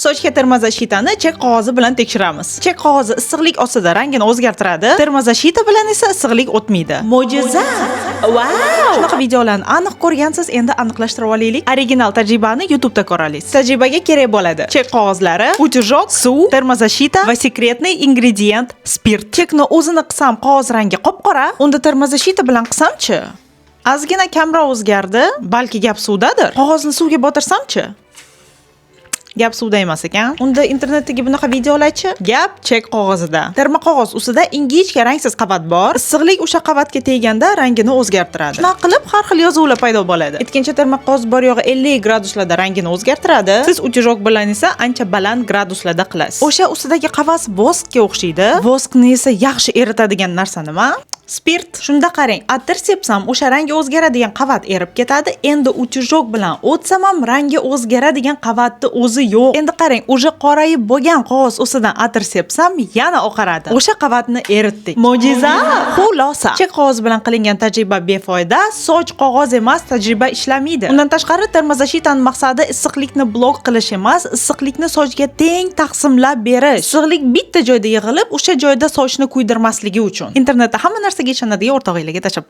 Sochga термозащита ni chek qog'ozi bilan tekshiramiz. Chek qog'ozi issiqlik ostida rangini o'zgartiradi, термозащита bilan esa issiqlik o'tmaydi. Mo'jiza! Vau! Shunaqa videolarni aniq ko'rgansiz, endi aniqlashtirib olaylik. Original tajribani YouTube'da ko'ra olasiz. Tajribaga kerak bo'ladi: chek qog'ozlari, утюжок, suv, термозащита va секретный ингредиент spirt. Chekni o'zini qilsam, qog'oz rangi qop-qora, unda термозащита bilan qilsamchi? Ozgina kamroq o'zgardi, balki gap suvdadir. Qog'ozni suvga botirsamchi? Gap suvda emas ekan. Unda internetdagi bunaqa videolarchi? Gap chek qog'ozida. Termoqog'oz ustida ingichka rangsiz qavat bor. Issiqlik o'sha qavatga teganda rangini o'zgartiradi. Shunaqa qilib har xil yozuvlar paydo bo'ladi. Aytgancha, termoqog'oz bor yo'g'i 50 graduslarda rangini o'zgartiradi. Siz утюжок bilan esa ancha baland graduslarda qilasiz. O'sha ustidagi qavat воск ga o'xshaydi. Воск ni esa yaxshi eritadigan narsa nima? Spirt. Shunda qarang, atir sepsam, o'sha rangi o'zgaradigan qavat erib ketadi. Endi утюжок bilan o'tsam ham rangi o'zgaradigan qavatni o'zi yo'q. Endi qarang, уже qorayib bo'lgan qog'oz ustidan atir sepsam, yana oqaradi. O'sha qavatni eritdik. Mo'jiza! Xulosa. Chek qog'oz bilan qilingan tajriba befoyda, soch qog'oz emas, tajriba ishlamaydi. Undan tashqari, термозащита ning maqsadi issiqlikni blok qilish emas, issiqlikni sochga teng taqsimlab berish. Issiqlik bitta joyda yig'ilib, o'sha joyda sochni kuydirmasligi uchun. Internetda hamma narsaga ishonadigan o'rtog'inglarga tashlab qo'y.